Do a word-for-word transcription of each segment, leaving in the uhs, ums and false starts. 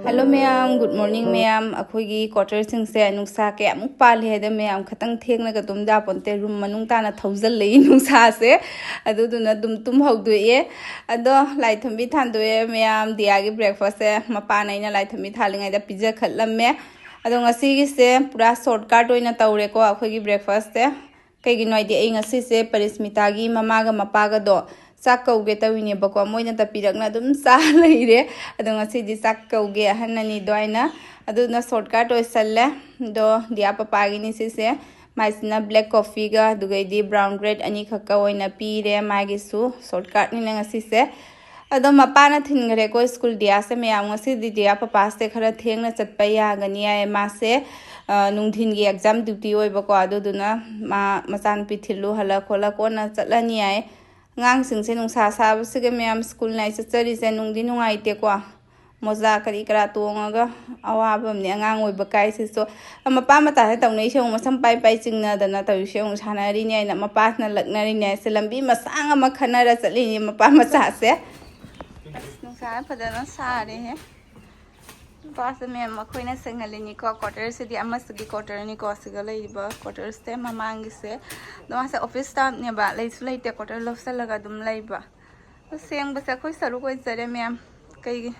Hello ꯃꯌꯥꯝ, good morning ꯃꯌꯥꯝ꯫ ꯑꯩꯈꯣꯏꯒꯤ quarterꯁꯤꯡꯁꯦ ꯅꯨꯡꯁꯥ ꯀꯌꯥꯃꯨꯛ ꯄꯥꯜꯂꯤ ꯍꯥꯏꯗ ꯃꯌꯥꯝ, ꯈꯤꯇꯪ ꯊꯦꯡꯅꯒ ꯇꯨꯝ ꯌꯥꯄꯣꯟꯇꯦ꯫ Room ꯃꯅꯨꯡ ꯇꯥꯅ ꯊꯧꯖꯜꯂꯛꯏ ꯅꯨꯡꯁꯥꯁꯦ, ꯑꯗꯨꯗꯨꯅ ꯑꯗꯨꯝ ꯇꯨꯝ ꯍꯧꯗꯣꯛꯑꯦ꯫ ꯑꯗꯣ ꯂꯥꯏ ꯊꯨꯝꯕꯤ ꯊꯥꯟꯗꯣꯛꯑꯦ ꯃꯌꯥꯝ꯫ ꯗꯤꯌꯥꯒꯤ breakfastꯁꯦ ꯃꯄꯥꯅ ꯑꯩꯅ ꯂꯥꯏ ꯊꯨꯝꯕꯤ ꯊꯥꯜꯂꯤꯉꯩꯗ ꯄꯤꯖꯈꯠꯂꯝꯃꯦ꯫ ꯑꯗꯣ ꯉꯁꯤꯒꯤꯁꯦ ꯄꯨꯔꯥ shortcut ꯑꯣꯏꯅ ꯇꯧꯔꯦꯀꯣ ꯑꯩꯈꯣꯏꯒꯤ breakfastꯁꯦ꯫ ꯀꯩꯒꯤꯅꯣ ꯍꯥꯏꯗꯤ ꯑꯩ ꯉꯁꯤꯁꯦ ꯄꯔꯤꯁꯃꯤꯇꯥꯒꯤ ꯃꯃꯥꯒ ꯃꯄꯥꯒꯗꯣ ꯆꯥꯛ ꯀꯧꯒꯦ ꯇꯧꯔꯤꯅꯦꯕꯀꯣ꯫ ꯃꯣꯏꯅ ꯇꯞꯄꯤꯔꯛꯅ ꯑꯗꯨꯝ ꯆꯥ ꯂꯩꯔꯦ꯫ ꯑꯗꯣ ꯉꯁꯤꯗꯤ ꯆꯥꯛ ꯀꯧꯒꯦ ꯑꯍꯟ ꯑꯅꯤꯗꯣ ꯍꯥꯏꯅ꯫ ꯑꯗꯨꯅ shortcut ꯑꯣꯏꯁꯜꯂꯦ꯫ ꯑꯗꯣ ꯗꯤꯌꯥ ꯄꯄꯥꯒꯤꯅꯤ ꯁꯤꯁꯦ꯫ ꯃꯥꯏꯁꯤꯅ black coffeeꯒ ꯑꯗꯨꯒꯩꯗꯤ brown bread ꯑꯅꯤꯈꯛꯀ ꯑꯣꯏꯅ ꯄꯤꯔꯦ꯫ ꯃꯥꯒꯤꯁꯨ shortcutꯅꯤꯅ ꯉꯁꯤꯁꯦ꯫ ꯑꯗꯣ ꯃꯄꯥꯅ ꯊꯤꯟꯈ꯭ꯔꯦꯀꯣ ꯁ꯭ꯀꯨꯜ ꯗꯤꯌꯥꯁꯦ ꯃꯌꯥꯝ꯫ ꯉꯁꯤꯗꯤ ꯗꯤꯌꯥ ꯄꯄꯥꯁꯦ ꯈꯔ ꯊꯦꯡꯅ ꯆꯠꯄ ꯌꯥꯒꯅꯤ ꯍꯥꯏꯌꯦ꯫ ꯃꯥꯁꯦ ꯑ, ꯅꯨꯡꯊꯤꯟꯒꯤ exam duty ꯑꯣꯏꯕꯀꯣ꯫ ꯑꯗꯨꯗꯨꯅ ꯃꯥ ꯃꯆꯥꯅꯨꯄꯤ ꯊꯤꯜꯂꯨ ꯍꯜꯂ ꯈꯣꯠꯂ ꯀꯣꯟꯅ ꯆꯠꯂꯅꯤ ꯍꯥꯏ꯫ ꯑꯉꯥꯡꯁꯤꯡꯁꯦ ꯅꯨꯡꯁꯥ ꯁꯥꯕꯁꯤꯒ ꯃꯌꯥꯝ ꯁ꯭ꯀꯨꯜ ꯅꯥꯏ ꯆꯠꯆꯔꯤꯁꯦ ꯅꯨꯡꯗꯤ ꯅꯨꯡꯉꯥꯏꯇꯦꯀꯣ꯫ ꯃꯣꯖꯥ ꯀꯔꯤ ꯀꯔꯥ ꯇꯣꯡꯉꯒ ꯑꯋꯥꯕ ꯑꯃꯅꯤ ꯑꯉꯥꯡ ꯑꯣꯏꯕ ꯀꯥꯏꯁꯤꯁꯨ꯫ ꯃꯄꯥ ꯃꯆꯥꯁꯦ ꯇꯧꯅꯩꯁꯦ ꯌꯦꯡꯉꯨ, ꯃꯁꯝ ꯄꯥꯏ ꯄꯥꯏ ꯆꯤꯡꯅꯗꯅ ꯇꯧꯔꯤꯁꯦ ꯌꯦꯡꯉꯨ, ꯁꯥꯟꯅꯔꯤꯅꯦ ꯍꯥꯏꯅ ꯃꯄꯥꯁꯤꯅ ꯂꯛꯅꯔꯤꯅꯦ ꯍꯥꯏꯁꯦ꯫ ꯂꯝꯕꯤ ꯃꯁꯥꯡ ꯑꯃ ꯈꯟꯅꯔ ꯆꯠꯂꯤꯅꯦ ꯃꯄꯥ ꯃꯆꯥꯁꯦ꯫ ꯑꯁ, ꯅꯨꯡꯁꯥ ꯐꯖꯅ ꯁꯥꯔꯦꯍꯦ꯫ ꯅꯨꯄꯥꯁꯦ ꯃꯌꯥꯝ ꯑꯩꯈꯣꯏꯅ ꯁꯦꯡꯍꯜꯂꯤꯅꯤꯀꯣ꯫ Quarterꯁꯤꯗꯤ ꯑꯃꯁꯤꯒꯤ quarterꯅꯤꯀꯣ꯫ ꯁꯤꯒ ꯂꯩꯔꯤꯕ quarterꯁꯦ ꯃꯃꯥꯡꯒꯤꯁꯦ꯫ ꯑꯗꯣ ꯃꯥꯁꯦ office staffꯅꯦꯕ, ꯂꯩꯁꯨ ꯂꯩꯇꯦ, quarter ꯂꯧꯁꯜꯂꯒ ꯑꯗꯨꯝ ꯂꯩꯕ꯫ ꯑꯗꯣ ꯁꯦꯡꯕꯁꯦ ꯑꯩꯈꯣꯏ ꯁꯔꯨꯛ ꯑꯣꯏꯖꯔꯦ ꯃꯌꯥꯝ꯫ ꯀꯩꯒꯤ?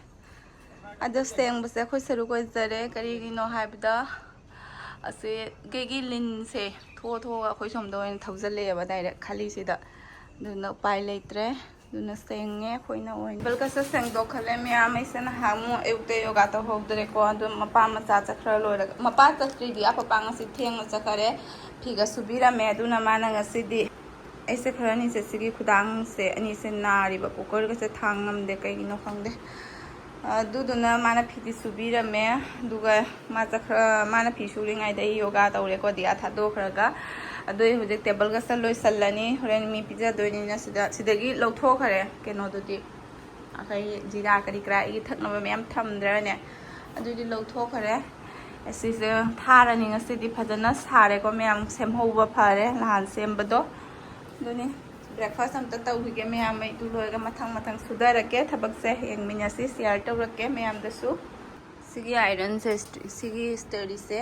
ꯑꯗꯣ ꯁꯦꯡꯕꯁꯦ ꯑꯩꯈꯣꯏ ꯁꯔꯨꯛ ꯑꯣꯏꯖꯔꯦ꯫ ꯀꯔꯤꯒꯤꯅꯣ ꯍꯥꯏꯕꯗ ꯑꯁꯤ ꯀꯩꯒꯤ ꯂꯤꯟꯁꯦ ꯊꯣꯛꯑ ꯊꯣꯛꯑꯒ ꯑꯩꯈꯣꯏ ꯁꯣꯝꯗ ꯑꯣꯏꯅ ꯊꯧꯖꯜꯂꯛꯑꯦꯕ direct ꯈꯥꯂꯤꯁꯤꯗ꯫ ꯑꯗꯨꯅ ꯎꯄꯥꯏ ꯂꯩꯇ꯭ꯔꯦ꯫ ꯑꯗꯨꯅ ꯁꯦꯡꯉꯦ ꯑꯩꯈꯣꯏꯅ ꯑꯣꯏꯅ꯫ Tableꯒꯁꯦ ꯁꯦꯡꯗꯣꯛꯈꯜꯂꯦ ꯃꯌꯥꯝ꯫ ꯑꯩꯁꯦ ꯅꯍꯥꯟ ꯑꯃꯨꯛ ꯑꯌꯨꯛꯇ ꯌꯣꯒꯥ ꯇꯧꯍꯧꯗ꯭ꯔꯦꯀꯣ꯫ ꯑꯗꯨ ꯃꯄꯥ ꯃꯆꯥ ꯆꯠꯈ꯭ꯔ ꯂꯣꯏꯔꯒ, ꯃꯄꯥ ꯆꯠꯇ꯭ꯔꯤꯗꯤ ꯑꯄꯄꯥ ꯉꯁꯤ ꯊꯦꯡꯅ ꯆꯠꯈꯔꯦ꯫ ꯐꯤꯒ ꯁꯨꯕꯤꯔꯝꯃꯦ꯫ ꯑꯗꯨꯅ ꯃꯥꯅ ꯉꯁꯤꯗꯤ ꯑꯩꯁꯦ ꯈꯔ ꯑꯅꯤꯁꯦ ꯁꯤꯒꯤ ꯈꯨꯗꯥꯡꯁꯦ ꯑꯅꯤꯁꯦ ꯅꯥꯔꯤꯕ, cookerꯒꯁꯦ ꯊꯥꯡ ꯉꯝꯗꯦ ꯀꯩꯒꯤꯅꯣ ꯈꯪꯗꯦ꯫ ꯑꯗꯨꯗꯨꯅ ꯃꯥꯅ ꯐꯤꯗꯤ ꯁꯨꯕꯤꯔꯝꯃꯦ꯫ ꯑꯗꯨꯒ ꯃꯥ ꯆꯠꯈ꯭ꯔ ꯃꯥꯅ ꯐꯤ ꯁꯨꯔꯤꯉꯩꯗ ꯑꯩ ꯌꯣꯒꯥ ꯇꯧꯔꯦꯀꯣ, ꯗꯤꯌꯥ ꯊꯥꯗꯣꯛꯈ꯭ꯔꯒ꯫ ꯑꯗꯨ ꯑꯩ ꯍꯧꯖꯤꯛ tableꯒꯁꯦ ꯂꯣꯏꯁꯜꯂꯅꯤ, ꯍꯣꯔꯦꯟ ꯃꯤ ꯄꯤꯖꯗꯣꯏꯅꯤꯅ꯫ ꯁꯤꯗ ꯁꯤꯗꯒꯤ ꯂꯧꯊꯣꯛꯈ꯭ꯔꯦ ꯀꯩꯅꯣꯗꯨꯗꯤ, ꯑꯩꯈꯣꯏ ꯖꯤꯔꯥ ꯀꯔꯤ ꯀꯔꯥ ꯑꯩꯒꯤ ꯊꯛꯅꯕ ꯃꯌꯥꯝ ꯊꯝꯗ꯭ꯔꯅꯦ, ꯑꯗꯨꯗꯤ ꯂꯧꯊꯣꯛꯈ꯭ꯔꯦ꯫ ꯑꯁꯤꯁꯦ ꯊꯥꯔꯅꯤ ꯉꯁꯤꯗꯤ꯫ ꯐꯖꯅ ꯁꯥꯔꯦꯀꯣ ꯃꯌꯥꯝ, ꯁꯦꯝꯍꯧꯕ ꯐꯔꯦ ꯅꯍꯥꯟ ꯁꯦꯝꯕꯗꯣ꯫ ꯑꯗꯨꯅꯤ, breakfast ꯑꯝꯇ ꯇꯧꯈꯤꯒꯦ ꯃꯌꯥꯝ꯫ ꯑꯩꯗꯨ ꯂꯣꯏꯔꯒ ꯃꯊꯪ ꯃꯊꯪ ꯁꯨꯊꯔꯛꯀꯦ꯫ ꯊꯕꯛꯁꯦ ꯌꯦꯡꯃꯤꯟꯅꯁꯤ, share ꯇꯧꯔꯛꯀꯦ ꯃꯌꯥꯝꯗꯁꯨ꯫ ꯁꯤꯒꯤ ꯑꯥꯏꯔꯟꯁꯦ, ꯁꯤꯒꯤ ꯁ꯭ꯇꯔꯤꯁꯦ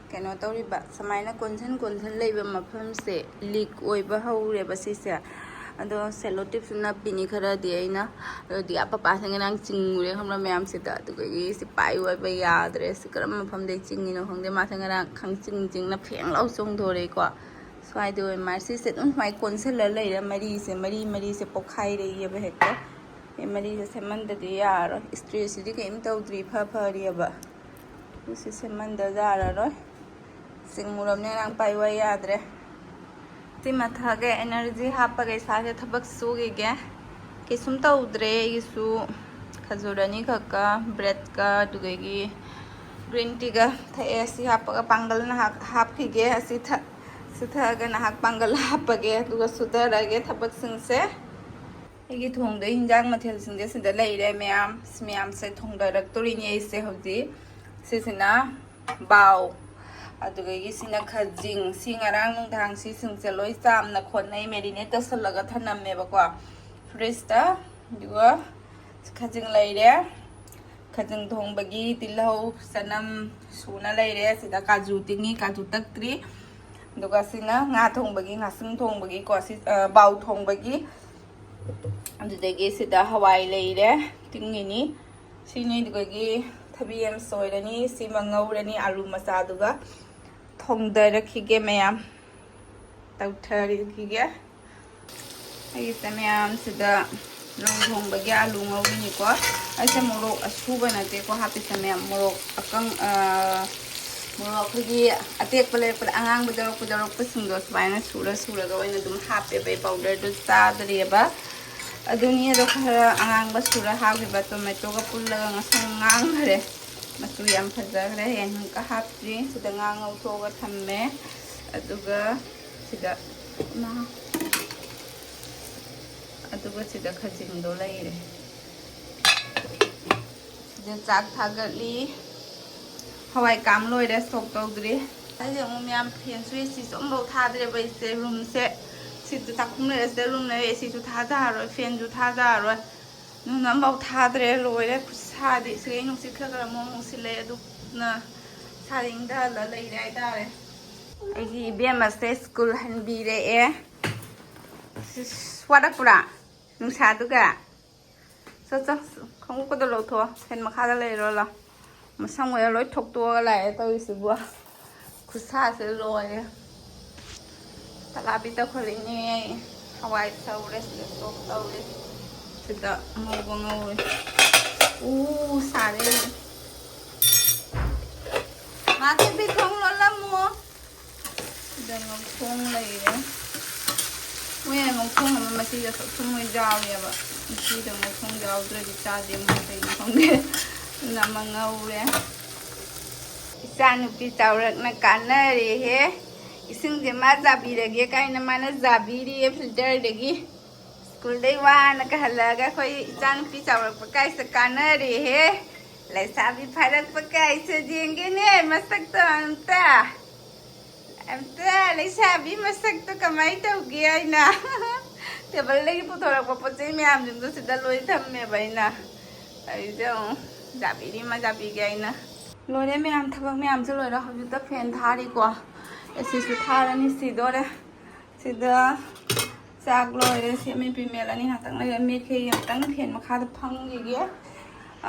ꯀꯩꯅꯣ ꯇꯧꯔꯤꯕ, ꯁꯨꯃꯥꯏꯅ ꯀꯣꯟꯁꯤꯟ ꯀꯣꯟꯁꯤꯟ ꯂꯩꯕ ꯃꯐꯝꯁꯦ ꯂꯤꯛ ꯑꯣꯏꯕ ꯍꯧꯔꯦꯕ ꯁꯤꯁꯦ꯫ ꯑꯗꯣ ꯁꯦꯂꯣ ꯇꯦꯞꯁꯨ ꯅꯞꯄꯤꯅꯤ ꯈꯔꯗꯤ ꯑꯩꯅ꯫ ꯑꯗꯨꯗꯤ ꯑꯥ ꯄꯄꯥꯁꯦ ꯉꯔꯥꯡ ꯆꯤꯡꯉꯨꯔꯦ ꯈꯪꯕ꯭ꯔꯥ ꯃꯌꯥꯝꯁꯤꯗ꯫ ꯑꯗꯨꯗꯒꯤ ꯁꯤ ꯄꯥꯏ ꯑꯣꯏꯕ ꯌꯥꯗ꯭ꯔꯦ꯫ ꯁꯤ ꯀꯔꯝꯕ ꯃꯐꯝꯗꯩ ꯆꯤꯡꯉꯤꯅꯣ ꯈꯪꯗꯦ꯫ ꯃꯥꯁꯦ ꯉꯔꯥꯡ ꯈꯪꯆꯤꯡ ꯆꯤꯡꯅ ꯐꯦꯡ ꯂꯥꯎ ꯆꯣꯡꯊꯣꯔꯛꯏꯀꯣ꯫ ꯁ꯭ꯋꯥꯏꯗ ꯑꯣꯏ ꯃꯥ ꯁꯤꯁꯦ ꯑꯗꯨꯝ ꯁꯨꯃꯥꯏꯅ ꯀꯣꯟꯁꯤꯜꯂ ꯂꯩꯔꯦ꯫ ꯃꯔꯤꯁꯦ, ꯃꯔꯤ ꯃꯔꯤꯁꯦ ꯄꯣꯛꯈꯥꯏꯔꯛꯏꯑꯕ ꯍꯦꯛꯇ꯫ ꯑꯦ, ꯃꯔꯤꯁꯦ ꯁꯦꯝꯃꯟꯗꯗꯤ ꯌꯥꯔꯣꯏ꯫ ꯏꯁꯇ꯭ꯔꯦꯁꯁꯤꯗꯤ ꯀꯩꯝ ꯇꯧꯗ꯭ꯔꯤ, ꯐ ꯐꯔꯤꯑꯕ꯫ ꯁꯤ ꯁꯦꯝꯃꯟꯗ ꯌꯥꯔꯔꯣꯏ꯫ ꯆꯤꯡꯉꯨꯔꯕꯅꯤꯅ ꯉꯔꯥꯡ ꯄꯥꯏ ꯋꯥꯏ ꯌꯥꯗ꯭ꯔꯦ꯫ ꯁꯤ ꯃꯊꯛꯀꯤ ꯑꯦꯅꯔꯖꯤ ꯍꯥꯞꯄꯒ ꯏꯁꯥꯁꯦ ꯊꯕꯛ ꯁꯨꯈꯤꯒꯦ꯫ ꯀꯩꯁꯨꯝ ꯇꯧꯗ꯭ꯔꯦ ꯑꯩꯒꯤꯁꯨ꯫ ꯈꯖꯨꯔ ꯑꯅꯤꯈꯛꯀ, ꯕ꯭ꯔꯦꯗꯀ, ꯑꯗꯨꯗꯒꯤ ꯒ꯭ꯔꯤꯟ ꯇꯤꯒ ꯊꯛꯑꯦ꯫ ꯁꯤ ꯍꯥꯞꯄꯒ ꯄꯥꯡꯒꯜ ꯉꯥꯏꯍꯥꯛ ꯍꯥꯞꯈꯤꯒꯦ꯫ ꯑꯁꯤ ꯊꯛ-, ꯁꯤ ꯊꯛꯑꯒ ꯉꯥꯏꯍꯥꯛ ꯄꯥꯡꯒꯜ ꯍꯥꯞꯄꯒꯦ, ꯑꯗꯨꯒ ꯁꯨꯊꯔꯒꯦ ꯊꯕꯛꯁꯤꯡꯁꯦ꯫ ꯑꯩꯒꯤ ꯊꯣꯡꯗꯣꯏ ꯍꯤꯟꯖꯥꯡ ꯃꯊꯦꯜꯁꯤꯡꯁꯦ ꯁꯤꯗ ꯂꯩꯔꯦ ꯃꯌꯥꯝ꯫ ꯁꯤ ꯃꯌꯥꯝꯁꯦ ꯊꯣꯡꯗꯔꯛꯇꯣꯔꯤꯅꯤ ꯑꯩꯁꯦ ꯍꯧꯖꯤꯛ꯫ ꯁꯤꯁꯤꯅ ꯕꯥꯎ, ꯑꯗꯨꯗꯒꯤ ꯁꯤꯅ ꯈꯖꯤꯡ꯫ ꯁꯤ ꯉꯔꯥꯡ ꯅꯨꯡꯗꯥꯡ ꯁꯤꯁꯤꯡꯁꯦ ꯂꯣꯏ ꯆꯥꯝꯅ ꯈꯣꯠꯅꯩ, ꯃꯦꯔꯤꯅꯦꯠ ꯇꯧꯁꯜꯂꯒ ꯊꯝꯂꯝꯃꯦꯕꯀꯣ ꯐ꯭ꯔꯤꯖꯇ꯫ ꯑꯗꯨꯒ ꯈꯖꯤꯡ ꯂꯩꯔꯦ꯫ ꯈꯖꯤꯡ ꯊꯣꯡꯕꯒꯤ ꯇꯤꯜꯍꯧ, ꯆꯅꯝ ꯁꯨꯅ ꯂꯩꯔꯦ꯫ ꯁꯤꯗ ꯀꯥꯖꯨ ꯇꯤꯡꯉꯤ, ꯀꯥꯖꯨ ꯇꯛꯇ꯭ꯔꯤ꯫ ꯑꯗꯨꯒ ꯁꯤꯅ ꯉꯥ ꯊꯣꯡꯕꯒꯤ, ꯉꯥꯁꯤꯡ ꯊꯣꯡꯕꯒꯤꯀꯣ, ꯁꯤ, ꯑ, ꯕꯥꯎ ꯊꯣꯡꯕꯒꯤ꯫ ꯑꯗꯨꯗꯒꯤ ꯁꯤꯗ ꯍꯋꯥꯏ ꯂꯩꯔꯦ, ꯇꯤꯡꯉꯤꯅꯤ꯫ ꯁꯤꯅꯤ꯫ ꯑꯗꯨꯗꯒꯤ ꯊꯕꯤ ꯑꯃ ꯁꯣꯏꯔꯅꯤ, ꯁꯤꯃ ꯉꯧꯔꯅꯤ, ꯑꯥꯂꯨ ꯃꯆꯥꯗꯨꯒ ꯊꯣꯡꯗꯔꯛꯈꯤꯒꯦ ꯃꯌꯥꯝ꯫ ꯇꯧꯊꯔꯈꯤꯒꯦ꯫ ꯑꯩꯒꯤꯁꯦ ꯃꯌꯥꯝꯁꯤꯗ ꯔꯧ ꯊꯣꯡꯕꯒꯤ ꯑꯥꯂꯨ ꯉꯧꯔꯤꯅꯤꯀꯣ꯫ ꯑꯩꯁꯦ ꯃꯣꯔꯣꯛ ꯑꯁꯨꯕ ꯅꯠꯇꯦꯀꯣ ꯍꯥꯞꯄꯤꯁꯦ ꯃꯌꯥꯝ, ꯃꯣꯔꯣꯛ ꯑꯀꯪ-, ꯑ, ꯃꯣꯔꯣꯛ ꯑꯩꯈꯣꯏꯒꯤ ꯑꯇꯦꯛꯄ ꯂꯩꯔꯛꯄꯗ ꯑꯉꯥꯡꯕ ꯌꯥꯎꯔꯛꯄ, ꯌꯥꯎꯔꯛꯄꯁꯤꯡꯗꯣ ꯁꯨꯃꯥꯏꯅ ꯁꯨꯔ ꯁꯨꯔꯒ ꯑꯣꯏꯅ ꯑꯗꯨꯝ ꯍꯥꯞꯄꯦꯕ꯫ ꯑꯩ ꯄꯥꯎꯗꯔꯗꯨ ꯆꯥꯗ꯭ꯔꯤꯑꯕ꯫ ꯑꯗꯨꯅꯤ ꯑꯗꯣ ꯈꯔ ꯑꯉꯥꯡꯕ ꯁꯨꯔ ꯍꯥꯞꯈꯤꯕ ꯇꯣꯃꯦꯇꯣꯒ ꯄꯨꯜꯂꯒ ꯉꯁꯪ ꯉꯥꯡꯈ꯭ꯔꯦ꯫ ꯃꯆꯨ ꯌꯥꯝ ꯐꯖꯈ꯭ꯔꯦ꯫ ꯍꯌꯦꯡ ꯑꯃꯨꯛꯀ ꯍꯥꯞꯇ꯭ꯔꯤ꯫ ꯁꯤꯗ ꯉꯥ ꯉꯧꯊꯣꯛꯑꯒ ꯊꯝꯃꯦ꯫ ꯑꯗꯨꯒ ꯁꯤꯗ ꯉꯥ-, ꯑꯗꯨꯒ ꯁꯤꯗ ꯈꯖꯤꯡꯗꯣ ꯂꯩꯔꯦ꯫ ꯁꯤꯗ ꯆꯥꯛ ꯊꯥꯒꯠꯂꯤ꯫ ꯍꯋꯥꯏ ꯀꯥꯝ ꯂꯣꯏꯔꯦ, ꯁꯣꯛ ꯇꯧꯗ꯭ꯔꯤ꯫ ꯑꯩꯁꯦ ꯑꯃꯨꯛ ꯃꯌꯥꯝ ꯐꯦꯟꯁꯨ ꯑꯦ ꯁꯤꯁꯨ ꯑꯃꯐꯥꯎ ꯊꯥꯗ꯭ꯔꯦꯕ ꯑꯩꯁꯦ꯫ ꯔꯨꯝꯁꯦ ꯁꯤꯗ ꯆꯥꯛꯈꯨꯝ ꯂꯩꯔꯦ, ꯁꯤꯗ ꯔꯨꯝ ꯂꯩꯔꯦ, ꯑꯦ ꯁꯤꯁꯨ ꯊꯥꯖꯔꯔꯣꯏ, ꯐꯦꯟꯁꯨ ꯊꯥꯖꯔꯔꯣꯏ꯫ ꯅꯨꯡ ꯑꯃꯐꯥꯎ ꯊꯥꯗ꯭ꯔꯦ, ꯂꯣꯏꯔꯦ ꯈꯨꯠꯁꯥꯗꯤ꯫ ꯁꯤꯗꯩ ꯅꯨꯡꯁꯤꯠ ꯈꯔ ꯈꯔ ꯃꯣꯡ ꯃꯣꯡ ꯁꯤꯜꯂꯦ, ꯑꯗꯨꯅ ꯁꯥꯗꯤ ꯏꯪꯊꯍꯜꯂ ꯂꯩꯔꯦ ꯍꯥꯏꯇꯥꯔꯦ꯫ ꯑꯩꯒꯤ ꯏꯕꯦꯝꯃꯁꯦ ꯁ꯭ꯀꯨꯜ ꯍꯟꯕꯤꯔꯛꯑꯦ꯫ ꯁꯤꯁ, ꯋꯥꯔꯛꯄ꯭ꯔꯥ ꯅꯨꯡꯁꯥꯗꯨꯒ? ꯆꯣ, ꯆꯣ, ꯈꯣꯡꯎꯞꯀꯗꯣ ꯂꯧꯊꯣꯛꯑꯣ, ꯐꯦꯟ ꯃꯈꯥꯗ ꯂꯩꯔꯣ ꯂꯥꯎ꯫ ꯃꯁꯝ ꯑꯣꯏꯔ ꯂꯣꯏ ꯊꯣꯛꯇꯣꯛꯑꯒ ꯂꯥꯛꯑꯦ ꯇꯧꯔꯤꯁꯤꯕꯨ꯫ ꯈꯨꯠꯁꯥꯁꯦ ꯂꯣꯏꯔꯦ꯫ ꯇꯂꯥꯕꯤ ꯇꯧꯈꯠꯂꯛꯏꯅꯦ꯫ ꯍꯋꯥꯏ ꯇꯧꯔꯦ, ꯁꯤꯗ ꯆꯣꯞ ꯇꯧꯔꯦ, ꯁꯤꯗ ꯉꯧꯕ ꯉꯧꯔꯦ꯫ ꯎ ꯁꯥꯔꯦ꯫ ꯃꯥꯊꯣꯏꯕꯤ, ꯊꯣꯡ ꯂꯣꯜꯂꯝꯃꯣ꯫ ꯁꯤꯗ ꯉꯧꯊꯣꯡ ꯂꯩꯔꯦ꯫ ꯃꯣꯏꯅ ꯉꯧꯊꯣꯡ ꯑꯃ ꯃꯆꯤꯗ ꯁꯨꯝ ꯃꯣꯏ ꯌꯥꯎꯔꯦꯕ꯫ ꯃꯆꯤꯗ ꯉꯧꯊꯣꯡ ꯌꯥꯎꯗ꯭ꯔꯗꯤ ꯆꯥꯗꯦ ꯃꯣꯏ, ꯀꯩꯅꯣ ꯈꯪꯗꯦ꯫ ꯑꯗꯨꯅ ꯑꯃ ꯉꯧꯔꯦ꯫ ꯏꯆꯥꯅꯨꯄꯤ ꯆꯥꯎꯔꯛꯅ ꯀꯥꯟꯅꯔꯦꯍꯦ꯫ ꯏꯁꯤꯡꯁꯦ ꯃꯥ ꯆꯥꯕꯤꯔꯒꯦ ꯀꯥꯏꯅ ꯃꯥꯅ ꯆꯥꯕꯤꯔꯤꯌꯦ ꯐꯤꯜꯇꯔꯗꯒꯤ꯫ ꯁ꯭ꯀꯨꯜꯗꯩ ꯋꯥꯅꯒ ꯍꯜꯂꯛꯑꯒ ꯑꯩꯈꯣꯏ ꯏꯆꯥꯅꯨꯄꯤ ꯆꯥꯎꯔꯛꯄ ꯀꯥꯏꯁꯦ ꯀꯥꯟꯅꯔꯦꯍꯦ꯫ ꯂꯩꯁꯥꯕꯤ ꯐꯥꯔꯛꯄ ꯀꯥꯏꯁꯦ ꯌꯦꯡꯒꯦꯅꯦ ꯃꯁꯛꯇꯣ ꯑꯝꯇ꯫ ꯑꯝꯇ ꯂꯩꯁꯥꯕꯤ ꯃꯁꯛꯇꯣ ꯀꯃꯥꯏꯅ ꯇꯧꯒꯦ ꯍꯥꯏꯅ꯫ ꯇꯦꯕꯜꯗꯒꯤ ꯄꯨꯊꯣꯔꯛꯄ ꯄꯣꯠ ꯆꯩ ꯃꯌꯥꯝꯁꯤꯡꯗꯣ ꯁꯤꯗ ꯂꯣꯏ ꯊꯝꯃꯦꯕ ꯑꯩꯅ꯫ ꯑꯩꯁꯦ ꯑꯃꯨꯛ ꯖꯥꯕꯤꯔꯤ ꯑꯃ ꯖꯥꯕꯤꯒꯦ ꯍꯥꯏꯅ꯫ ꯂꯣꯏꯔꯦ ꯃꯌꯥꯝ, ꯊꯕꯛ ꯃꯌꯥꯝꯁꯨ ꯂꯣꯏꯔꯦ꯫ ꯍꯧꯖꯤꯛꯇ ꯐꯦꯟ ꯊꯥꯔꯤꯀꯣ꯫ ꯑꯦ ꯁꯤꯁꯨ ꯊꯥꯔꯅꯤ, ꯁꯤꯗꯣꯔꯦ꯫ ꯁꯤꯗ ꯆꯥꯛ ꯂꯣꯏꯔꯦ꯫ ꯁꯤ ꯑꯃꯦꯠꯄꯤ ꯃꯦꯠꯂꯅꯤ꯫ ꯉꯥꯛꯇꯪ ꯂꯩꯔ ꯃꯦꯠꯈꯤꯒꯦ꯫ ꯑꯃꯨꯛꯇꯪ ꯐꯦꯟ ꯃꯈꯥꯗ ꯐꯝꯈꯤꯒꯦ꯫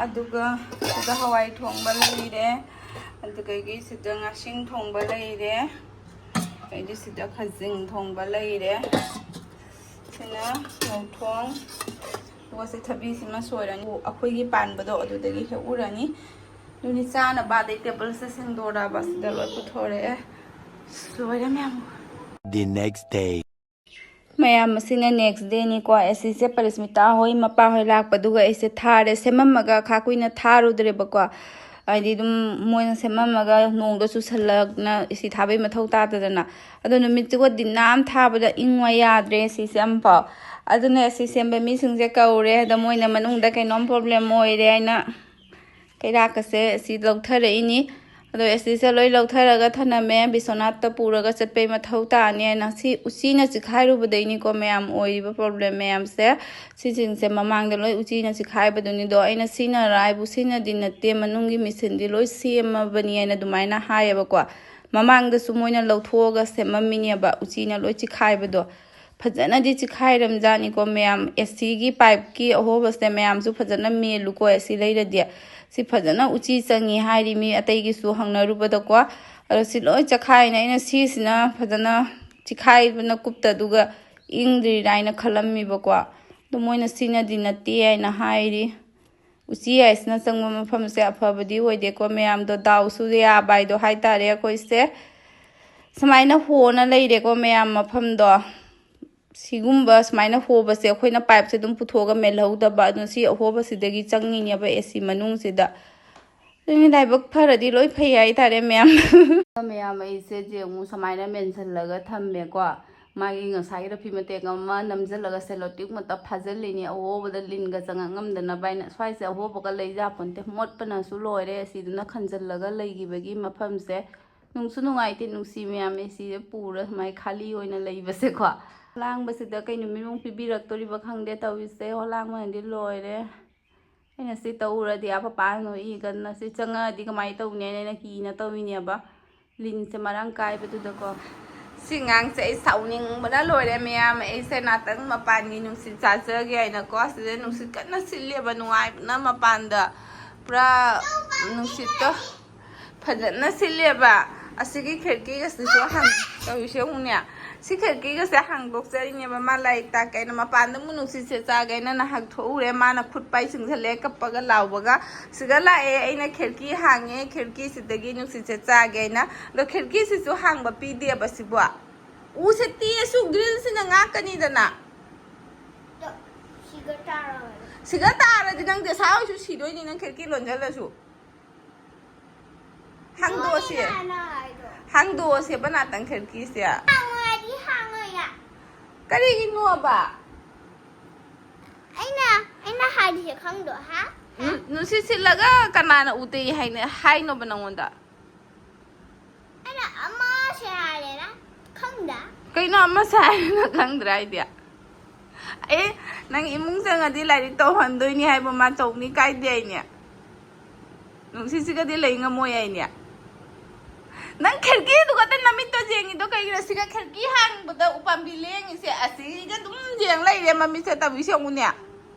ꯑꯗꯨꯒ ꯁꯤꯗ ꯍꯋꯥꯏ ꯊꯣꯡꯕ ꯂꯩꯔꯦ꯫ ꯑꯗꯨꯗꯒꯤ ꯁꯤꯗ ꯉꯥꯁꯤꯡ ꯊꯣꯡꯕ ꯂꯩꯔꯦ꯫ ꯑꯗꯩꯗꯤ ꯁꯤꯗ ꯈꯖꯤꯡ ꯊꯣꯡꯕ ꯂꯩꯔꯦ꯫ ꯁꯤꯅ ꯉꯧꯊꯣꯡ꯫ ꯑꯗꯨꯒ ꯁꯤ ꯊꯕꯤꯁꯤꯃ ꯁꯣꯏꯔꯅꯤ꯫ ꯑꯩꯈꯣꯏꯒꯤ ꯄꯥꯟꯕꯗꯣ ꯑꯗꯨꯗꯒꯤ ꯍꯦꯛꯎꯔꯅꯤ꯫ ꯑꯗꯨꯅꯤ ꯆꯥꯅꯕ꯫ ꯑꯗꯩ ꯇꯦꯕꯜꯁꯦ ꯁꯦꯡꯗꯣꯔꯛꯑꯕ꯫ ꯁꯤꯗ ꯂꯣꯏ ꯄꯨꯊꯣꯔꯛꯑꯦ꯫ ꯂꯣꯏꯔꯦ ꯃꯌꯥꯝ꯫ The next day. ꯃꯌꯥꯝ, ꯑꯁꯤꯅ next dayꯅꯤꯀꯣ꯫ ꯑꯁꯤꯁꯦ ꯄꯔꯤꯁꯃꯤꯇꯥ ꯍꯣꯏ, ꯃꯄꯥ ꯍꯣꯏ ꯂꯥꯛꯄꯗꯨꯒ ꯑꯩꯁꯦ ꯊꯥꯔꯦ꯫ ꯁꯦꯝꯃꯝꯃꯒ ꯈꯥ ꯀꯨꯏꯅ ꯊꯥꯔꯨꯗ꯭ꯔꯦꯕꯀꯣ꯫ ꯍꯥꯏꯗꯤ ꯑꯗꯨꯝ ꯃꯣꯏꯅ ꯁꯦꯝꯃꯝꯃꯒ ꯅꯣꯡꯗꯣ ꯆꯨꯁꯜꯂꯛꯅ ꯏꯁꯤ ꯊꯥꯕꯩ ꯃꯊꯧ ꯇꯥꯗꯗꯅ꯫ ꯑꯗꯣ ꯅꯨꯃꯤꯠꯇꯨꯒ ꯗꯤ ꯅꯥꯝ ꯊꯥꯕꯗ ꯏꯪꯉꯣ ꯌꯥꯗ꯭ꯔꯦ ꯑꯁꯤꯁꯦ ꯑꯃꯐꯥꯎ꯫ ꯑꯗꯨꯅ ꯑꯁꯤ ꯁꯦꯝꯕ ꯃꯤꯁꯤꯡꯁꯦ ꯀꯧꯔꯦ꯫ ꯑꯗꯣ ꯃꯣꯏꯅ ꯃꯅꯨꯡꯗ ꯀꯩꯅꯣꯝ problem ꯑꯣꯏꯔꯦ ꯍꯥꯏꯅ ꯀꯩꯔꯥꯛꯀꯁꯦ ꯑꯁꯤ ꯂꯧꯊꯔꯛꯏꯅꯤ꯫ ꯑꯗꯣ ꯑꯦꯁꯤꯁꯦ ꯂꯣꯏ ꯂꯧꯊꯔꯒ ꯊꯅꯝꯃꯦ, ꯕꯤꯁ꯭ꯋꯥꯅꯥꯊꯇ ꯄꯨꯔꯒ ꯆꯠꯄꯩ ꯃꯊꯧ ꯇꯥꯅꯤ ꯍꯥꯏꯅ꯫ ꯁꯤ ꯎꯆꯤꯅ ꯆꯤꯈꯥꯏꯔꯨꯕꯗꯩꯅꯤꯀꯣ ꯃꯌꯥꯝ ꯑꯣꯏꯔꯤꯕ ꯄ꯭ꯔꯣꯕ꯭ꯂꯦꯝ ꯃꯌꯥꯝꯁꯦ꯫ ꯁꯤꯁꯤꯡꯁꯦ ꯃꯃꯥꯡꯗ ꯂꯣꯏ ꯎꯆꯤꯅ ꯆꯤꯈꯥꯏꯕꯗꯨꯅꯤꯗꯣ꯫ ꯑꯩꯅ ꯁꯤꯅ ꯔꯥꯏꯕꯨ ꯁꯤꯅꯗꯤ ꯅꯠꯇꯦ, ꯃꯅꯨꯡꯒꯤ ꯃꯦꯆꯤꯟꯗꯤ ꯂꯣꯏ ꯁꯦꯝꯃꯕꯅꯤ ꯍꯥꯏꯅ ꯑꯗꯨꯃꯥꯏꯅ ꯍꯥꯏꯌꯦꯕꯀꯣ꯫ ꯃꯃꯥꯡꯗꯁꯨ ꯃꯣꯏꯅ ꯂꯧꯊꯣꯛꯑꯒ ꯁꯦꯝꯃꯝꯃꯤꯅꯦꯕ, ꯎꯆꯤꯅ ꯂꯣꯏ ꯆꯤꯈꯥꯏꯕꯗꯣ꯫ ꯐꯖꯅꯗꯤ ꯆꯤꯈꯥꯏꯔꯝꯖꯥꯠꯅꯤꯀꯣ ꯃꯌꯥꯝ꯫ ꯑꯦꯁꯤꯒꯤ ꯄꯥꯏꯞꯀꯤ ꯑꯍꯣꯕꯁꯦ ꯃꯌꯥꯝꯁꯨ ꯐꯖꯅ ꯃꯦꯜꯂꯨꯀꯣ, ꯑꯦꯁꯤ ꯂꯩꯔꯗꯤ꯫ ꯁꯤ ꯐꯖꯅ ꯎꯆꯤ ꯆꯪꯉꯤ ꯍꯥꯏꯔꯤ, ꯃꯤ ꯑꯇꯩꯒꯤꯁꯨ ꯍꯪꯅꯔꯨꯕꯗꯀꯣ꯫ ꯑꯗꯣ ꯁꯤ ꯂꯣꯏ ꯆꯈꯥꯏꯅ, ꯑꯩꯅ ꯁꯤꯁꯤꯅ ꯐꯖꯅ ꯆꯤꯈꯥꯏꯕꯅ ꯀꯨꯞꯇ ꯑꯗꯨꯒ ꯏꯪꯗ꯭ꯔꯤꯔꯥ ꯍꯥꯏꯅ ꯈꯜꯂꯝꯃꯤꯕꯀꯣ꯫ ꯑꯗꯣ ꯃꯣꯏꯅ ꯁꯤꯅꯗꯤ ꯅꯠꯇꯦ ꯍꯥꯏꯅ ꯍꯥꯏꯔꯤ꯫ ꯎꯆꯤ ꯍꯥꯏꯁꯤꯅ ꯆꯪꯕ ꯃꯐꯝꯁꯦ ꯑꯐꯕꯗꯤ ꯑꯣꯏꯗꯦꯀꯣ ꯃꯌꯥꯝꯗꯣ, ꯗꯥꯎꯁꯨ ꯌꯥꯕ ꯍꯥꯏꯗꯣ ꯍꯥꯏꯇꯥꯔꯦ ꯑꯩꯈꯣꯏꯁꯦ꯫ ꯁꯨꯃꯥꯏꯅ ꯍꯣꯅ ꯂꯩꯔꯦꯀꯣ ꯃꯌꯥꯝ ꯃꯐꯝꯗꯣ꯫ ꯁꯤꯒꯨꯝꯕ ꯁꯨꯃꯥꯏꯅ ꯍꯣꯕꯁꯦ ꯑꯩꯈꯣꯏꯅ ꯄꯥꯏꯞꯁꯦ ꯑꯗꯨꯝ ꯄꯨꯊꯣꯛꯑꯒ ꯃꯦꯜꯍꯧꯗꯕ, ꯑꯗꯨꯅ ꯁꯤ ꯑꯍꯣꯕꯁꯤꯗꯒꯤ ꯆꯪꯉꯤꯅꯦꯕ ꯑꯦꯁꯤ ꯃꯅꯨꯡꯁꯤꯗ꯫ ꯑꯗꯨꯅꯤ ꯂꯥꯏꯕꯛ ꯐꯔꯗꯤ ꯂꯣꯏ ꯐꯩ ꯍꯥꯏꯇꯥꯔꯦ ꯃꯌꯥꯝ꯫ ꯃꯌꯥꯝ ꯑꯩꯁꯦ ꯌꯦꯡꯉꯨ ꯁꯨꯃꯥꯏꯅ ꯃꯦꯟꯁꯤꯜꯂꯒ ꯊꯝꯃꯦꯀꯣ꯫ ꯃꯥꯒꯤ ꯉꯁꯥꯏꯒꯤꯗꯣ ꯐꯤ ꯃꯇꯦꯛ ꯑꯃ ꯅꯝꯁꯤꯜꯂꯒ ꯁꯦꯂꯣꯇꯤꯞ ꯃꯛꯇ ꯐꯥꯖꯤꯜꯂꯤꯅꯤ, ꯑꯍꯣꯕꯗ ꯂꯤꯟꯒ ꯆꯪꯉꯛꯉꯝꯗꯅꯕ ꯍꯥꯏꯅ꯫ ꯁ꯭ꯋꯥꯏꯁꯦ ꯑꯍꯣꯕꯒ ꯂꯩꯖꯥꯄꯣꯟꯇꯦ, ꯃꯣꯠꯄꯅꯁꯨ ꯂꯣꯏꯔꯦ꯫ ꯑꯁꯤꯗꯨꯅ ꯈꯟꯖꯤꯜꯂꯒ ꯂꯩꯈꯤꯕꯒꯤ ꯃꯐꯝꯁꯦ ꯅꯨꯡꯁꯨ ꯅꯨꯡꯉꯥꯏꯇꯦ, ꯅꯨꯡꯁꯤ ꯃꯌꯥꯝ ꯑꯦꯁꯤꯁꯦ ꯄꯨꯔ ꯁꯨꯃꯥꯏꯅ ꯈꯥꯂꯤ ꯑꯣꯏꯅ ꯂꯩꯕꯁꯦꯀꯣ꯫ ꯂꯥꯡꯕꯁꯤꯗ ꯀꯩ ꯅꯨꯃꯤꯠꯃꯨꯛ ꯄꯤꯕꯤꯔꯛꯇꯣꯔꯤꯕ ꯈꯪꯗꯦ ꯇꯧꯔꯤꯁꯦ꯫ ꯍꯣ, ꯂꯥꯡꯕꯅꯗꯤ ꯂꯣꯏꯔꯦ꯫ ꯑꯩꯅ ꯁꯤ ꯇꯧꯔꯗꯤ ꯑꯥ ꯄꯄꯥ ꯅꯣꯛꯏꯒꯅ ꯁꯤ ꯆꯪꯉꯛꯑꯗꯤ ꯀꯃꯥꯏꯅ ꯇꯧꯅꯤ ꯍꯥꯏꯅ ꯑꯩꯅ ꯀꯤꯅ ꯇꯧꯔꯤꯅꯦꯕ꯫ ꯂꯤꯟꯁꯦ ꯃꯔꯥꯡ ꯀꯥꯏꯕꯗꯨꯗꯀꯣ꯫ ꯁꯤ ꯉꯥꯡꯁꯦ ꯑꯩ ꯁꯥꯎꯅꯤꯡꯕꯅ ꯂꯣꯏꯔꯦ ꯃꯌꯥꯝ꯫ ꯑꯩꯁꯦ ꯉꯥꯛꯇꯪ ꯃꯄꯥꯟꯒꯤ ꯅꯨꯡꯁꯤꯠ ꯆꯥꯖꯒꯦ ꯍꯥꯏꯅꯀꯣ꯫ ꯁꯤꯗ ꯅꯨꯡꯁꯤꯠ ꯀꯟꯅ ꯁꯤꯠꯂꯦꯕ, ꯅꯨꯡꯉꯥꯏꯕꯅ ꯃꯄꯥꯟꯗ꯫ ꯄꯨꯔꯥ ꯅꯨꯡꯁꯤꯠꯇꯣ ꯐꯖꯅ ꯁꯤꯠꯂꯦꯕ꯫ ꯑꯁꯤꯒꯤ ꯈꯤꯔꯀꯤꯒꯁꯤꯁꯨ ꯍꯥꯡ-, ꯇꯧꯔꯤꯁꯦ ꯌꯦꯡꯉꯨꯅꯦ꯫ ꯁꯤ ꯈꯤꯔꯀꯤꯒꯁꯦ ꯍꯥꯡꯗꯣꯛꯆꯔꯤꯅꯦꯕ꯫ ꯃꯥ ꯂꯥꯏꯔꯤꯛ ꯇꯥꯛꯀꯦ ꯍꯥꯏꯅ ꯃꯄꯥꯟꯗ ꯑꯃꯨꯛ ꯅꯨꯡꯁꯤꯠ ꯁꯤꯠꯆꯒꯦ ꯍꯥꯏꯅ ꯅꯍꯥꯛ ꯊꯣꯛꯎꯔꯦ꯫ ꯃꯥꯅ ꯈꯨꯠ ꯄꯥꯏ ꯆꯤꯡꯁꯤꯜꯂꯦ ꯀꯞꯄꯒ ꯂꯥꯎꯕꯒ꯫ ꯁꯤꯗ ꯂꯥꯛꯑꯦ, ꯑꯩꯅ ꯈꯤꯔꯀꯤ ꯍꯥꯡꯉꯦ, ꯈꯤꯔꯀꯤꯁꯤꯗꯒꯤ ꯅꯨꯡꯁꯤꯠꯁꯦ ꯆꯥꯒꯦ ꯍꯥꯏꯅ꯫ ꯑꯗꯣ ꯈꯤꯔꯀꯤꯁꯤꯁꯨ ꯍꯥꯡꯕ ꯄꯤꯗꯦꯕ ꯁꯤꯕꯨ꯫ ꯎꯁꯦ ꯇꯦꯛꯑꯁꯨ ꯒ꯭ꯔꯤꯜꯁꯤꯅ ꯉꯥꯛꯀꯅꯤꯗꯅ꯫ ꯁꯤꯒ ꯇꯥꯔꯒ꯫ ꯁꯤꯒ ꯇꯥꯔꯗꯤ ꯅꯪ ꯗꯦꯁꯥ ꯍꯣꯏꯁꯨ ꯁꯤꯗꯣꯏꯅꯤ, ꯅꯪ ꯈꯤꯔꯀꯤ ꯂꯣꯟꯁꯤꯜꯂꯁꯨ꯫ ꯍꯥꯡꯗꯣꯛꯑꯁꯤ꯫ ꯅꯣꯏꯅ ꯍꯥꯏꯗꯣ꯫ ꯍꯥꯡꯗꯣꯛꯑꯁꯦꯕ ꯅꯥꯇꯪ ꯈꯤꯔꯀꯤꯁꯦ꯫ ꯍꯥꯡꯉꯣꯏꯗꯤ ꯍꯥꯡꯉꯣꯏꯌꯦ꯫ ꯀꯔꯤꯒꯤꯅꯣꯕ? ꯑꯩꯅ, ꯑꯩꯅ ꯍꯥꯏꯔꯤꯁꯦ ꯈꯪꯗ꯭ꯔꯣ, ꯍꯥ? ꯅꯨ-, ꯅꯨꯡꯁꯤꯠ ꯁꯤꯠꯂꯒ ꯀꯅꯥꯅ ꯎ ꯇꯩ ꯍꯥꯏꯅ-, ꯍꯥꯏꯅꯣꯕ ꯅꯪꯉꯣꯟꯗ? ꯑꯃꯁꯦ ꯍꯥꯏꯔꯦꯅ ꯈꯪꯗ꯫ ꯀꯩꯅꯣ ꯑꯃꯁꯦ ꯍꯥꯏꯔꯦꯅ ꯈꯪꯗ꯭ꯔꯥ ꯍꯥꯏꯗꯤ? ꯑꯦ, ꯅꯪ ꯏꯃꯨꯡ ꯆꯪꯉꯗꯤ ꯂꯥꯏꯔꯤꯛ ꯇꯧꯍꯟꯗꯣꯏꯅꯤ ꯍꯥꯏꯕ ꯃꯥ ꯇꯧꯅꯤ ꯀꯥꯏꯗꯦ ꯍꯥꯏꯅꯦ꯫ ꯅꯨꯡꯁꯤꯠꯁꯤꯒꯗꯤ ꯂꯩ ꯉꯝꯃꯣꯏ ꯍꯥꯏꯅꯦ꯫ ꯅꯪ ꯈꯤꯔꯀꯤꯗꯨꯒ ꯅꯃꯤꯠꯇ ꯌꯦꯡꯉꯤꯗꯣ ꯀꯩꯒꯤꯅꯣ? ꯁꯤꯒ ꯈꯤꯔꯀꯤ ꯍꯥꯡꯕꯗ ꯎꯄꯥꯝꯕꯤ ꯂꯦꯡꯉꯤꯁꯦ ꯑꯁꯤꯒ ꯑꯗꯨꯝ ꯌꯦꯡ ꯂꯩꯔꯦ, ꯃꯃꯤꯠꯁꯦ ꯇꯧꯔꯤꯁꯦ ꯌꯦꯡꯉꯨꯅꯦ꯫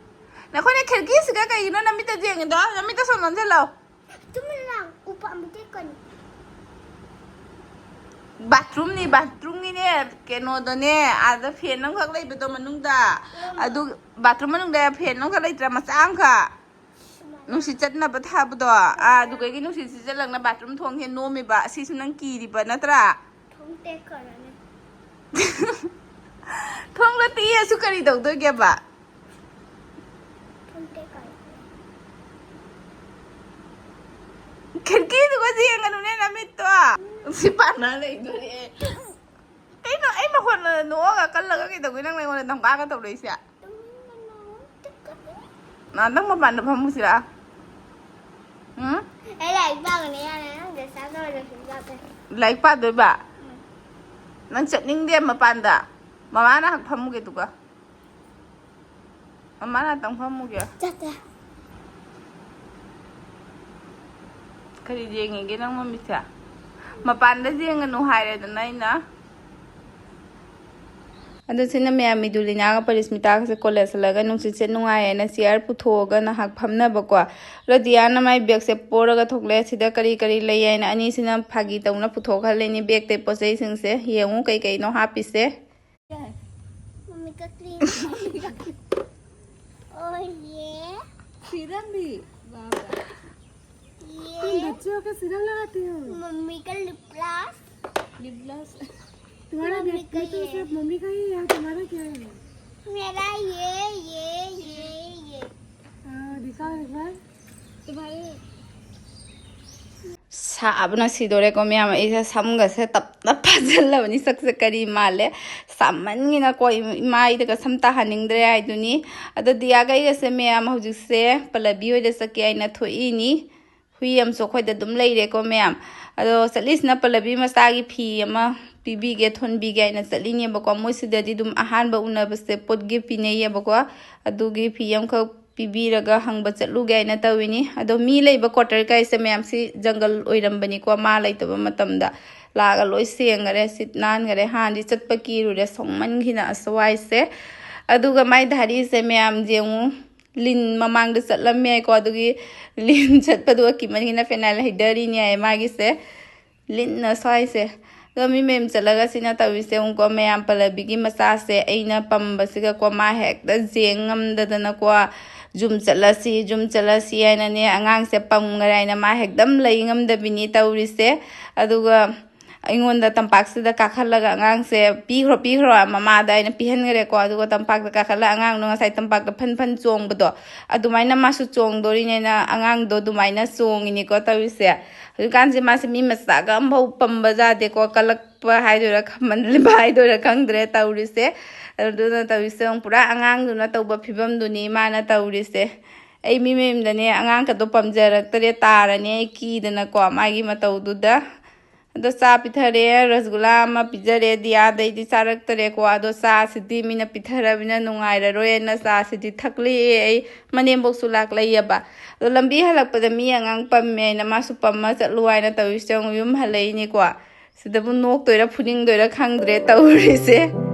ꯅꯈꯣꯏꯅ ꯈꯤꯔꯀꯤꯁꯤꯒ ꯀꯩꯒꯤꯅꯣ ꯅꯃꯤꯠꯇ ꯌꯦꯡꯉꯤꯗꯣ? ꯅꯃꯤꯠꯇ ꯁꯣꯝ ꯅꯝꯁꯤꯜꯂꯣ꯫ ꯇꯨꯃꯤꯟ ꯂꯥꯎ, ꯎꯄꯥꯝꯕꯤ ꯇꯦꯛꯀꯅꯤ꯫ ꯕꯥꯊꯔꯨꯝꯅꯤ, ꯕꯥꯊꯔꯨꯝꯒꯤꯅꯦ, ꯀꯩꯅꯣꯗꯅꯦ, ꯑꯥꯗ ꯐꯦꯟ ꯑꯃꯈꯛ ꯂꯩꯕꯗꯣ ꯃꯅꯨꯡꯗ꯫ ꯎꯝ꯫ ꯑꯗꯨ ꯕꯥꯊꯔꯨꯝ ꯃꯅꯨꯡꯗ ꯐꯦꯟ ꯑꯃꯈꯛ ꯂꯩꯇ꯭ꯔꯥ, ꯃꯆꯥ ꯑꯃꯈꯛ? ꯁꯨꯃꯥꯏꯅ꯫ ꯅꯨꯡꯁꯤꯠ ꯆꯠꯅꯕ ꯊꯥꯕꯗꯣ꯫ ꯑꯥ, ꯁꯨꯃꯥꯏꯅ꯫ ꯑꯗꯨꯗꯒꯤ ꯅꯨꯡꯁꯤꯠ ꯁꯤꯠꯆꯜꯂꯛꯅ ꯕꯥꯊꯔꯨꯝ ꯊꯣꯡꯁꯦ ꯅꯣꯝꯃꯤꯕ꯫ ꯑꯁꯤꯁꯨ ꯅꯪ ꯀꯤꯔꯤꯕ ꯅꯠꯇ꯭ꯔꯥ? ꯊꯣꯡ ꯇꯦꯛꯈ꯭ꯔꯅꯤ꯫ ꯊꯣꯡꯗꯣ ꯇꯦꯛꯑꯁꯨ ꯀꯔꯤ ꯇꯧꯗꯣꯏꯒꯦꯕ? ꯊꯣꯡ ꯇꯦꯛꯈ꯭ꯔꯅꯤ꯫ ꯈꯤꯔꯀꯤꯗꯨꯒ ꯌꯦꯡꯒꯅꯨꯅꯦ ꯅꯃꯤꯠꯇꯣ꯫ ꯁꯤ ꯄꯥꯟꯅ ꯂꯩꯗꯣꯔꯦ꯫ ꯀꯩꯅꯣ ꯑꯩ ꯃꯈꯣꯟ ꯅꯣꯛꯑꯒ ꯀꯜꯂꯒ ꯀꯩꯗꯧꯒꯦ ꯅꯪꯅ ꯑꯩꯉꯣꯟꯗ ꯗꯝꯀꯥꯒ ꯇꯧꯔꯛꯏꯁꯦ? ꯅꯪ ꯃꯄꯥꯟꯗ ꯐꯝꯃꯨꯁꯤꯔꯥ? ꯎꯝ? ꯑꯩ ꯂꯥꯏꯔꯤꯛ ꯄꯥꯒꯅꯤ, ꯌꯥꯔꯦ, ꯅꯪ ꯗꯤꯁꯇꯥꯔꯕ ꯇꯧꯔꯦ, ꯂꯥꯏꯔꯤꯛ ꯄꯥꯕ꯫ ꯂꯥꯏꯔꯤꯛ ꯄꯥꯗꯣꯏꯕ? ꯎꯝ꯫ ꯅꯪ ꯆꯠꯅꯤꯡꯗꯦ ꯃꯄꯥꯟꯗ? ꯃꯃꯥ ꯅꯍꯥꯛ ꯐꯝꯃꯨꯒꯦ ꯑꯗꯨꯒ꯫ ꯃꯃꯥ ꯅꯥꯛꯇꯪ ꯐꯝꯃꯨꯒꯦ꯫ ꯆꯠꯇꯦ꯫ ꯀꯔꯤ ꯌꯦꯡꯉꯤꯒꯦ ꯅꯪ ꯃꯃꯤꯠꯁꯦ? ꯃꯄꯥꯟꯗ ꯌꯦꯡꯒꯅꯨ ꯍꯥꯏꯔꯦꯗꯅ ꯑꯩꯅ꯫ ꯑꯗꯣ ꯁꯤꯅ ꯃꯌꯥꯝ ꯃꯤꯗꯨꯂꯤꯅꯥꯒ ꯄꯔꯤꯁꯃꯤꯇꯥꯒꯁꯦ ꯀꯣꯂꯦꯖ ꯍꯜꯂꯒ ꯅꯨꯡꯁꯤꯠꯁꯦ ꯅꯨꯡꯉꯥꯏꯌꯦꯅ ꯆꯤꯌꯔ ꯄꯨꯊꯣꯛꯑꯒ ꯉꯥꯏꯍꯥꯛ ꯐꯝꯅꯕꯀꯣ꯫ ꯑꯗꯣ ꯗꯤꯌꯥꯅ ꯃꯥꯏ ꯕꯦꯒꯁꯦ ꯄꯣꯔꯒ ꯊꯣꯛꯂꯛꯑꯦ꯫ ꯁꯤꯗ ꯀꯔꯤ ꯀꯔꯤ ꯂꯩ ꯍꯥꯏꯅ ꯑꯅꯤꯁꯤꯅ ꯐꯥꯒꯤ ꯇꯧꯅ ꯄꯨꯊꯣꯛꯍꯜꯂꯤꯅꯤ ꯕꯦꯒꯇꯩ ꯄꯣꯠ ꯆꯩꯁꯤꯡꯁꯦ꯫ ꯌꯦꯡꯉꯨ ꯀꯩ ꯀꯩꯅꯣ ꯍꯥꯞꯄꯤꯁꯦ꯫ मम्मी का क्रीम। और ये सीरम भी। वाह, वाह। ये तुम बच्चों का सीरम लगाती हो? मम्मी का लिप ग्लॉस। Lip gloss. तुम्हारा मम्मी बेड का में तो ये। सब मम्मी का ही है, तुम्हारा क्या है? मेरा ये, ये, ये, ये। हाँ, दिखाओ एक बार। तुम्हारे ꯁꯥꯕꯅ ꯁꯤꯗꯣꯔꯦꯀꯣ ꯃꯌꯥꯝ꯫ ꯑꯩꯁꯦ ꯁꯝꯒꯁꯦ ꯇꯞꯅ ꯐꯥꯖꯤꯜꯂꯕꯅꯤ꯫ ꯁꯛꯁꯦ ꯀꯔꯤ ꯃꯥꯜꯂꯦ? ꯁꯥꯃꯟꯒꯤꯅꯀꯣ ꯏ-, ꯏꯃꯥꯏꯗꯒ ꯁꯝ ꯇꯥꯍꯟꯅꯤꯡꯗ꯭ꯔꯦ ꯍꯥꯏꯗꯨꯅꯤ꯫ ꯑꯗꯣ ꯗꯤꯌꯥꯒ ꯑꯩꯒꯁꯦ ꯃꯌꯥꯝ ꯍꯧꯖꯤꯛꯁꯦ ꯄꯜꯂꯕꯤ ꯍꯣꯏꯗ ꯆꯠꯀꯦ ꯍꯥꯏꯅ ꯊꯣꯛꯏꯅꯤ꯫ ꯍꯨꯏ ꯑꯃꯁꯨ ꯑꯩꯈꯣꯏꯗ ꯑꯗꯨꯝ ꯂꯩꯔꯦꯀꯣ ꯃꯌꯥꯝ꯫ ꯑꯗꯣ ꯆꯠꯂꯤꯁꯤꯅ ꯄꯜꯂꯕꯤ ꯃꯆꯥꯒꯤ ꯐꯤ ꯑꯃ ꯄꯤꯕꯤꯒꯦ, ꯊꯣꯟꯕꯤꯒꯦ ꯍꯥꯏꯅ ꯆꯠꯂꯤꯅꯦꯕꯀꯣ꯫ ꯃꯣꯏ ꯁꯤꯗꯗꯤ ꯑꯗꯨꯝ ꯑꯍꯥꯟꯕ ꯎꯅꯕꯁꯦ ꯄꯣꯠ ꯒꯤꯐ ꯄꯤꯅꯩꯌꯦꯕꯀꯣ꯫ ꯑꯗꯨꯒꯤ ꯐꯤ ꯑꯃꯈꯛ ꯄꯤꯕꯤꯔꯒ ꯍꯪꯕ ꯆꯠꯂꯨꯒꯦ ꯍꯥꯏꯅ ꯇꯧꯋꯤꯅꯤ꯫ ꯑꯗꯣ ꯃꯤ ꯂꯩꯕ ꯀ꯭ꯋꯥꯇꯔ ꯀꯥꯏꯁꯦ ꯃꯌꯥꯝꯁꯤ ꯖꯪꯒꯜ ꯑꯣꯏꯔꯝꯕꯅꯤꯀꯣ, ꯃꯥ ꯂꯩꯇꯕ ꯃꯇꯝꯗ꯫ ꯂꯥꯛꯑꯒ ꯂꯣꯏ ꯁꯦꯡꯈꯔꯦ, ꯁꯤꯠ ꯅꯥꯟꯈꯔꯦ꯫ ꯍꯥꯟꯅꯗꯤ ꯆꯠꯄ ꯀꯤꯔꯨꯔꯦ, ꯁꯣꯡꯃꯟꯈꯤꯅ ꯑꯁꯋꯥꯏꯁꯦ꯫ ꯑꯗꯨꯒ ꯃꯥꯏ ꯙꯥꯔꯤꯁꯦ ꯃꯌꯥꯝ ꯌꯦꯡꯉꯨ, ꯂꯤꯟ ꯃꯃꯥꯡꯗ ꯆꯠꯂꯝꯃꯦ ꯍꯥꯏꯀꯣ꯫ ꯑꯗꯨꯒꯤ ꯂꯤꯟ ꯆꯠꯄꯗꯨ ꯀꯤꯃꯟꯈꯤꯅ ꯐꯦꯅꯥꯏꯜ ꯍꯩꯗꯔꯤꯅꯦ ꯍꯥꯏꯌꯦ ꯃꯥꯒꯤꯁꯦ꯫ ꯂꯤꯟꯅ ꯁ꯭ꯋꯥꯏꯁꯦ꯫ ꯑꯗꯣ ꯃꯤ ꯃꯌꯨꯝ ꯆꯠꯂꯒ ꯁꯤꯅ ꯇꯧꯔꯤꯁꯦ ꯑꯃꯨꯛꯀꯣ, ꯃꯌꯥꯝ ꯄꯜꯂꯕꯤꯒꯤ ꯃꯆꯥꯁꯦ ꯑꯩꯅ ꯄꯝꯕꯁꯤꯒꯀꯣ, ꯃꯥ ꯍꯦꯛꯇ ꯌꯦꯡ ꯉꯝꯗꯗꯅꯀꯣ, ꯖꯨꯝ ꯆꯠꯂꯁꯤ, ꯖꯨꯝ ꯆꯠꯂꯁꯤ ꯍꯥꯏꯅꯅꯦ ꯑꯉꯥꯡꯁꯦ ꯄꯝꯈꯔꯦ ꯍꯥꯏꯅ ꯃꯥ ꯍꯦꯛꯇ ꯂꯩ ꯉꯝꯗꯕꯤꯅꯤ ꯇꯧꯔꯤꯁꯦ꯫ ꯑꯗꯨꯒ ꯑꯩꯉꯣꯟꯗ ꯇꯝꯄꯥꯛꯁꯤꯗ ꯀꯥꯈꯠꯂꯒ ꯑꯉꯥꯡꯁꯦ ꯄꯤꯈ꯭ꯔꯣ, ꯄꯤꯈ꯭ꯔꯣ, ꯃꯃꯥꯗ ꯑꯩꯅ ꯄꯤꯍꯟꯈ꯭ꯔꯦꯀꯣ꯫ ꯑꯗꯨꯒ ꯇꯝꯄꯥꯛꯇ ꯀꯥꯈꯠꯂꯒ ꯑꯉꯥꯡꯗꯣ ꯉꯁꯥꯏ ꯇꯝꯄꯥꯛꯇ ꯐꯟ ꯐꯟ ꯆꯣꯡꯕꯗꯣ, ꯑꯗꯨꯃꯥꯏꯅ ꯃꯥꯁꯨ ꯆꯣꯡꯗꯣꯔꯤꯅꯦꯅ ꯑꯉꯥꯡꯗꯣ ꯑꯗꯨꯃꯥꯏꯅ ꯆꯣꯡꯉꯤꯅꯤꯀꯣ ꯇꯧꯔꯤꯁꯦ꯫ ꯍꯧꯖꯤꯛꯀꯥꯟꯁꯦ ꯃꯥꯁꯦ ꯃꯤ ꯃꯆꯥꯒ ꯑꯝꯐꯥꯎ ꯄꯝꯕ ꯌꯥꯗꯦꯀꯣ, ꯀꯜꯂꯛꯄ ꯍꯥꯏꯗꯣꯏꯔꯥ ꯈꯝꯍꯟꯕ ꯍꯥꯏꯗꯣꯏꯔꯥ ꯈꯪꯗ꯭ꯔꯦ ꯇꯧꯔꯤꯁꯦ꯫ ꯑꯗꯨꯅ ꯇꯧꯔꯤꯁꯦ ꯄꯨꯔꯥ ꯑꯉꯥꯡꯗꯨꯅ ꯇꯧꯕ ꯐꯤꯕꯝꯗꯨꯅꯤ ꯃꯥꯅ ꯇꯧꯔꯤꯁꯦ꯫ ꯑꯩ ꯃꯤ ꯃꯌꯨꯝꯗꯅꯦ ꯑꯉꯥꯡꯒꯗꯣ ꯄꯝꯖꯔꯛꯇ꯭ꯔꯦ, ꯇꯥꯔꯅꯤ ꯑꯩ ꯀꯤꯗꯅꯀꯣ ꯃꯥꯒꯤ ꯃꯇꯧꯗꯨꯗ꯫ ꯑꯗꯣ ꯆꯥ ꯄꯤꯊꯔꯦ, ꯔꯁꯒꯨꯂꯥ ꯑꯃ ꯄꯤꯖꯔꯦ, ꯗꯤꯌꯥꯗꯩꯗꯤ ꯆꯥꯔꯛꯇꯔꯦꯀꯣ꯫ ꯑꯗꯣ ꯆꯥꯁꯤꯗꯤ ꯃꯤꯅ ꯄꯤꯊꯔꯕꯅꯤꯅ ꯅꯨꯡꯉꯥꯏꯔꯔꯣꯏꯅ ꯆꯥꯁꯤꯗꯤ ꯊꯛꯂꯛꯑꯦ ꯑꯩ꯫ ꯃꯅꯦꯝꯕꯣꯛꯁꯨ ꯂꯥꯛꯂꯩꯌꯦꯕ꯫ ꯑꯗꯣ ꯂꯝꯕꯤ ꯍꯜꯂꯛꯄꯗ ꯃꯤ ꯑꯉꯥꯡ ꯄꯝꯃꯦ ꯍꯥꯏꯅ ꯃꯥꯁꯨ ꯄꯝꯃ ꯆꯠꯂꯨ ꯍꯥꯏꯅ ꯇꯧꯔꯤꯁꯦ ꯑꯃꯨꯛ ꯌꯨꯝ ꯍꯜꯂꯛꯏꯅꯤꯀꯣ꯫ ꯁꯤꯗꯕꯨ ꯅꯣꯛꯇꯣꯏꯔꯥ ꯐꯨꯅꯤꯡꯗꯣꯏꯔꯥ ꯈꯪꯗ꯭ꯔꯦ ꯇꯧꯔꯤꯁꯦ꯫